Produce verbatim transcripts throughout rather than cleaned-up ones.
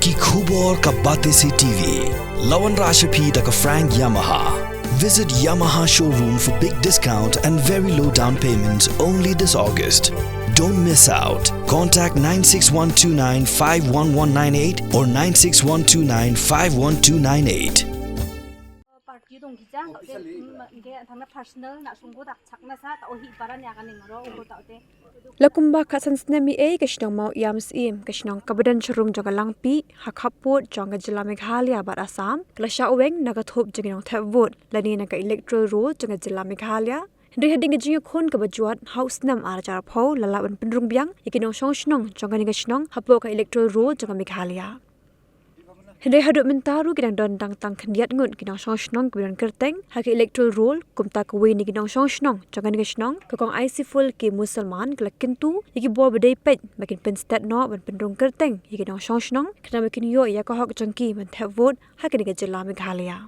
Ki khubor ka Batesi T V. La wanrah sha phi da ka Frank Yamaha. Visit Yamaha showroom for big discount and very low down payment only this August. Don't miss out. Contact nine six one two nine five one one nine eight or nine six one two nine five one two nine eight. Party dong ki jang, tau te, mm, ke thang na personal na sungguh dak chak na sa, tau hi paran ya ka ning ro, ungko tau te. La kumba khatsan snem i ei ka shnong Mawïam Syiem, ka shnong kaba don sharum jong ka Langpih, ha khappud jong ka jylla Meghalaya bad Assam, ka la shah weng na ka thup jong ki nongthep vote, lane na ka electoral roll jong ka jylla Meghalaya. Hynrei hadien ka jingïakhun kaba jwat ha u snem ar hajar arphew, la lah ban pynrung biang ïa ki nongshong shnong jong kane ka shnong hapoh ka electoral roll jong ka Meghalaya. Hynrei haduh mynta ruh ki dang don tang tang khyndiat ngut ki nongshong shnong kiba don kyrteng ha ka electoral roll, kumta kawei na ki nongshong shnong jong kane ka shnong, ka Kong Aisiful K Musalman, ka la kyntu ïa ki bor ba dei peit ba kin pynstet noh ban pynrung kyrteng ïa ki nongshong shnong, khnang ba kin ïoh ïa ka hok jong ki ban thep vote ha kane ka jylla Meghalaya.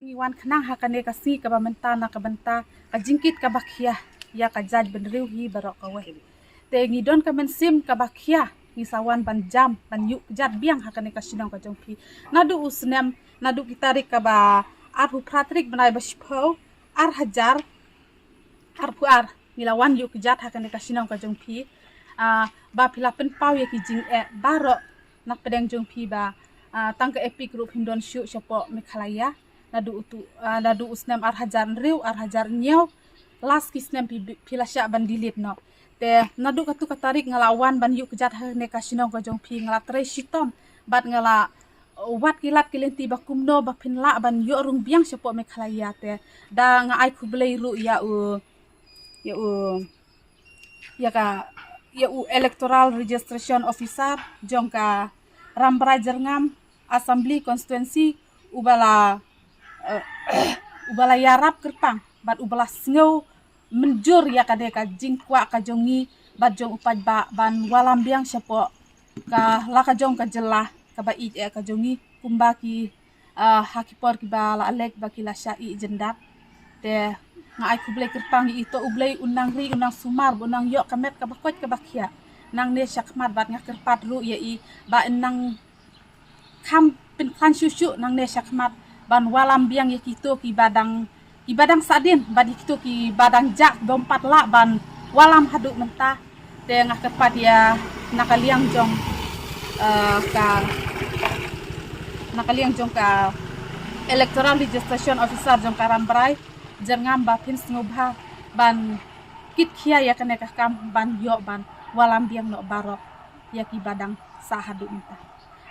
Ngi wan khnang ha kane ka sngi kaba mynta na ka bynta ka jingkit kaba khia ïa ka jaitbynriew hi baroh kawei. Te ngi don ka mynsiem kaba khia, ngi sa wan ban jam, ban ïuh kjat biang ha kane ka shnong ka jong phi. Naduh u snem, naduh ki tarik kaba arphew phra tarik bnai ba shiphew, ar hajar arphew ar, ngi la wan ïuh kjat ha kane ka shnong ka jong phi. Ah, ba phi la pynpaw ïa ki jingeh baroh na pdeng jong phi ba, ah, tang ka EPIC ruh phim don shuh shapoh Meghalaya. Naduh utu, ah, naduh u snem ar hajar hynriew, ar hajar hynñiew, last ki snem phi, phi la shah ban delete noh. Te naduh katu ka tarik nga la wan ban ïuh kjat ha kane ka shnong ka jong phi, nga la trei shitom bad nga la wad ki lad ki lynti ba kumno ba phin lah ban ïoh rung biang shapoh Meghalaya. Te da nga ai khublei ruh ïa u, ïa u, ïa ka, ïa u Electoral Registration Officer jong ka Rambrai Jyrngam Assembly Constituency, uba la, eh, uba la ïarap kyrpang bad uba la sngew mynjur ïa kane ka jingkwah ka jong ngi bad jong u paidbah ban wallam biang shapoh ka, la ka jong ka jylla kaba ïeit eh ka jong ngi, kumba ki, ah, ha ki por kiba la leit ba ki la shah ïeh jyndat. Te nga ai khublei kyrpang ïa i, to U Blei un nang ri, un nang sumar, ba un nang ïoh ka met kaba koit kaba khiah nangne shakhmat. Bad nga kyrpad ruh ïa i ba in nang kham pynkhlaiñ shuh shuh nangne shakhmat ban wallam biang ïa kito kiba dang, kiba dang sahdien bad ïa kito kiba dang jah bym pat lah ban wallam haduh mynta. Te nga kyrpad ïa na ka liang jong, eh, ka, na ka liang jong ka Electoral Registration Officer jong ka Rambrai Jyrngam ba phin sngewbha ban kit khia ïa kane ka kam ban ïoh ban wallam biang noh baroh ïa kiba dang sah haduh mynta.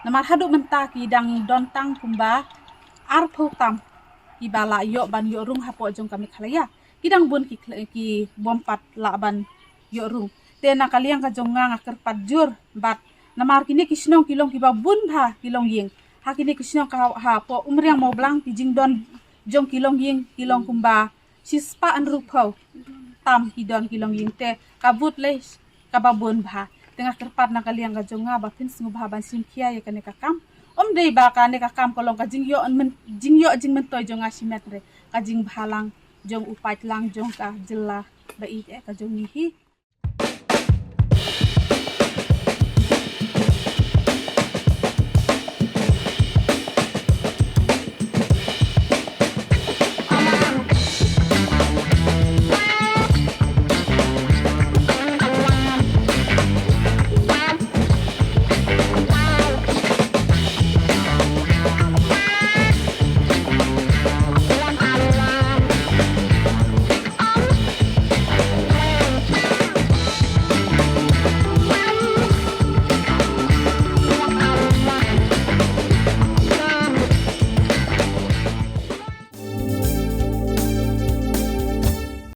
Namar haduh mynta ki dang don tang kumba arphew tam kiba la ïoh ban ïoh rung hapoh jong ka Meghalaya. Ki dang bun ki khle-, ki bym pat lah ban ïoh rung. Te na ka liang ka jong nga, nga kyrpad jur bad namar kine ki shnong ki long kiba bun bha ki longïing. Ha kine ki shnong ka ha, hapoh Umriang Mawblang, ki jingdon jong ki longïing ki long kumba shispah hynriewphew tam ki don ki longïing. Te ka vote lei kaba bun bha. Te nga kyrpad na ka liang ka jong nga ba phin sngewbha ban shim khia ïa kane ka kam. Ym dei ba kane ka kam ka long ka jingïoh myn-, jingïoh jingmyntoi jong nga shimet re, ka jingbhalang jong u paidlang jong ka jylla ba ïeit eh ka jong ngi hi.